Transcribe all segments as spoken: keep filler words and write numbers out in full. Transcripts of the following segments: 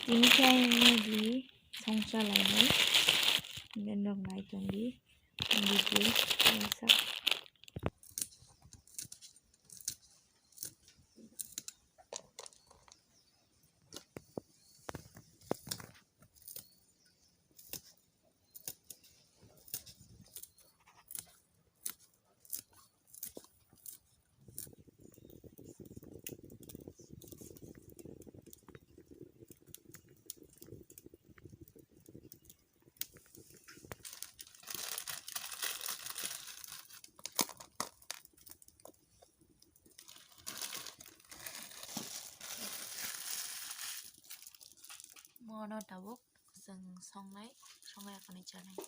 Tini khe ang Maggi songcha lainai, hwnwi norok nai tongdi, ang video khlaisa. Mono tabuk chwng songnai, songnai akhani chanai.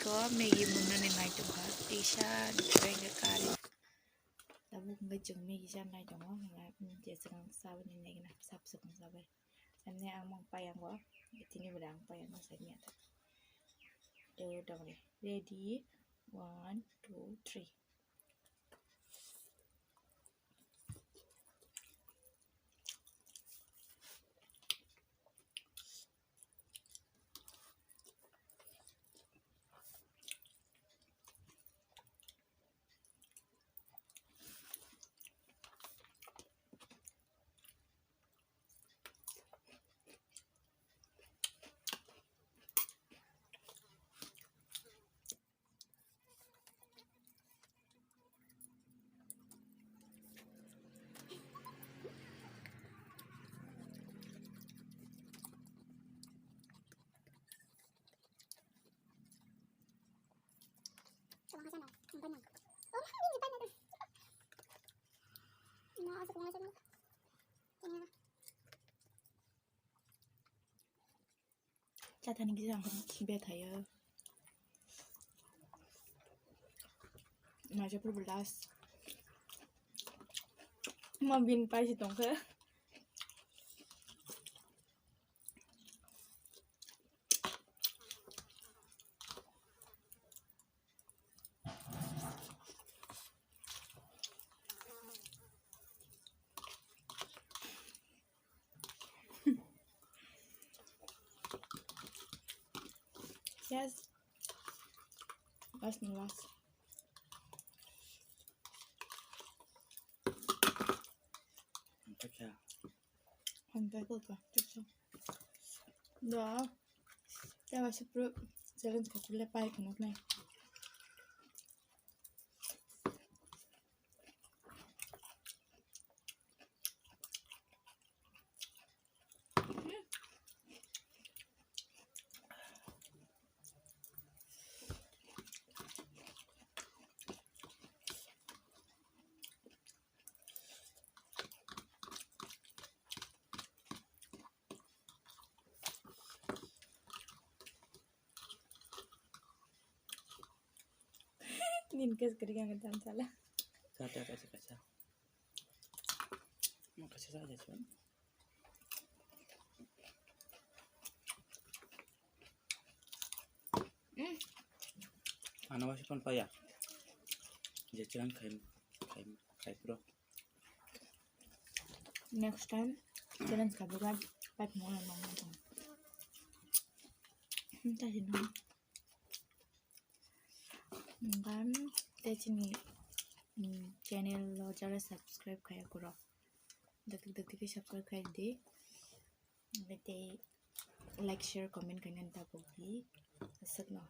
Iko Maggi mwnani nai tongkha, tisa ni pore hwnkhe kari. Tabuk hwnkhe chwng Maggi cha nai tongo, hwnba je chwng saboni nai gana sap swkang sabai. Emne ang mung payango, tini bwlai ang payango saimanya. Tei dongni ready, one, two, three. Chathani kisa ang bethayo. Naisapur belas. Ma bin paisi tongkhe. Yes. Last ni last. Ang kaya. Ang kaya ko ka. Tuk tuk. Da. Kaya ba sipru challenge ka chule pai kono nai. Nin kes kari kang dan sala. Sa ta kaisa kaisa. Mo kaisa sa ja chun. Ano wasi pon paya. Je chiran khai khai khai pro. Next time challenge ka buga pat mo na ma. Hinta hino. Ngan te chini Channel o jara subscribe khaya kuro, dakti dakti khe subscribe khai di. Bete like, share, comment khaina tabuk di. Aswkno